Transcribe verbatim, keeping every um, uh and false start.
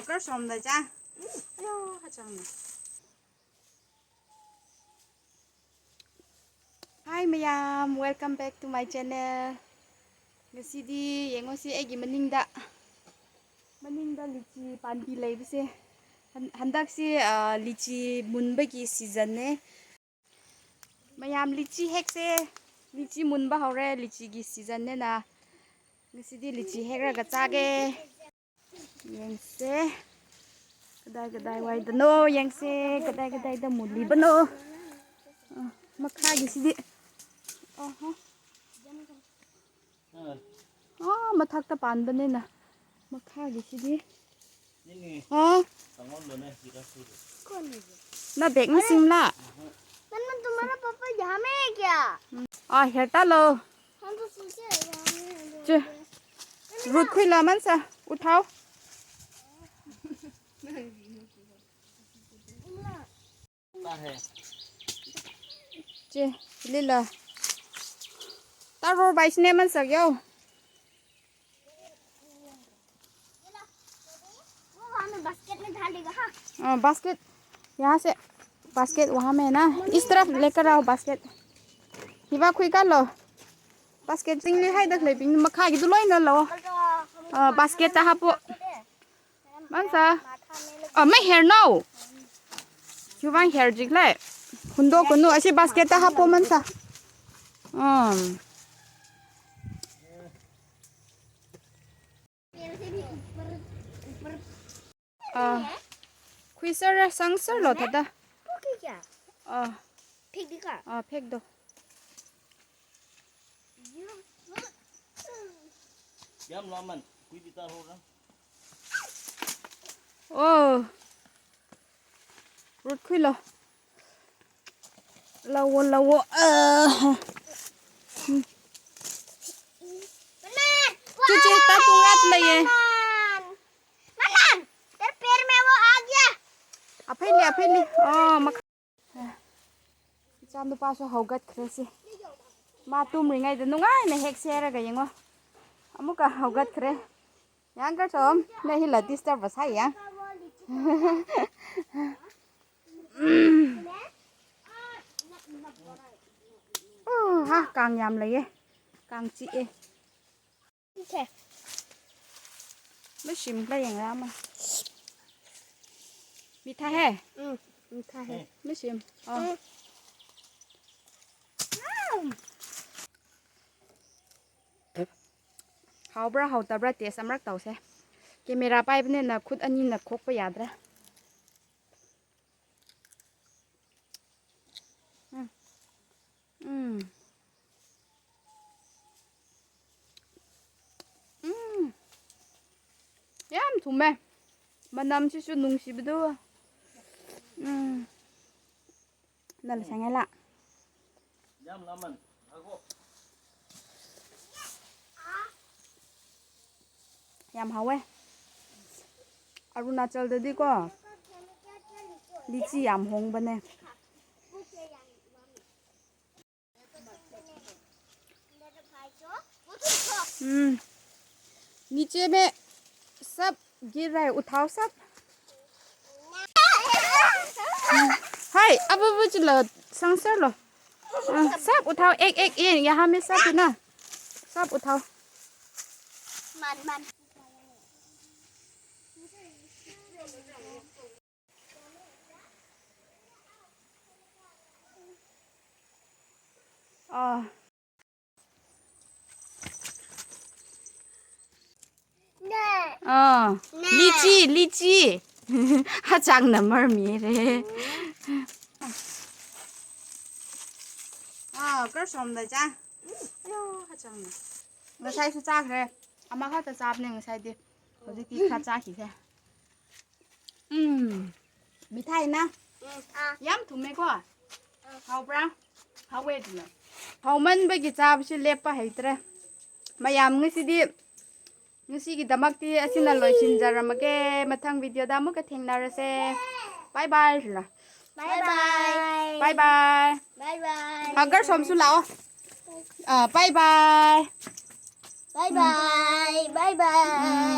Kar somda cha. Ayo, hachang na. Hi mayam, welcome back to my channel. Ngasidi yengosi aigi maningda, maningda litchi panbi leibase. Han-, handaksi, ah, litchi munbagi season ne. Mayam litchi hekse, litchi munba haore, litchi gi season nena. Ngasidi litchi hekraga chāge. Yengse. Kadai kadaiwai dano, yengse, kadai kadaida mulibano. Ah, makhagi sidi. Aha. Ah, mathakta panbanena. Makhagi sidi. Ah. Na bag masimla. मम्मा, तुम्हारा पापा यहाँ में है क्या? Ah, hertalo. हम तो सोचे यहाँ में है। Che. Root khuila mansa. Uthao. Che, lila. Taro bai sine mansak yo. वो हमें बास्केट में डालेगा, हाँ। Ah, basket. यहाँ से basket वहाँ में है ना, इस तरफ लेकर आओ basket. Hiva khuikalo. Basket singli haida leibing makhagi tu loina lo. Ah, basket ta hapo. Mansa. Ah, maher no. Chiwuivang her jikle. Hundokunu, ashi basket ta hapo mansa. Um. Ah. Khuiser, sangser lo thāda. वो क्या? Ah. फेंक दी क्या? Ah, phek do. Yam laman, kui di ta ho ra. Oh. Root khuilo. Lawo, lawo. Ah. Che, che, ta tungat la ye. Manan, तेरे पैर में वो आ गया. Aphaili, aphaili. Oh, mak- Ichanupāsu haugatkhare si. Ma tumringaida nungaina hekserlaga yengo. Amuka haugatkhare. Yang Karsom, na hila disturb sāya. Oh, ha, kang yam leiye. Kang chiye. Okay. Mashim la yang rama. Mitha hai? Mm, mitha hai. Mashim. Oh. Mm. Haobra, haotabra, taste amrak taose. Camera paibanena khut anina khokpa yadra. Mm. Mm. Mm. Yam thume. Manam chisu nungsibado. Mm. Nala sangela. Yam laman. Ago. Yam haowe. Arunachal dadi ko, litchi yam hongbane. Hmm. Niche me sab गिर रहा है, उठाओ सब। Hai, अब वो चलो, संसर लो। हाँ, सब उठाओ, एक, एक, ये, यहाँ में सब है ना, सब उठाओ। Man, man. Ah. Ah, lychee, lychee. Hachang na marmi re. Ah, kar som da cha. Ayo, hachang na. Ngasai su chakre. Ama kha ta chap ne ngasai di. Hojik ki kha chak hi se. Mm. Mithai na? Mm, ah. Yam thume ko? Ah. Haobra? Haowe thume. Haomanbagi chābasi leppa heitre. Mayam ngasidi, ngasigidakti asina loisinzaramage. Mathang video da amuka thengnarase. Bye bye, shila. Bye bye. Bye bye. Bye bye. Hagar som su lao. Ah, bye bye. Bye bye. Bye bye.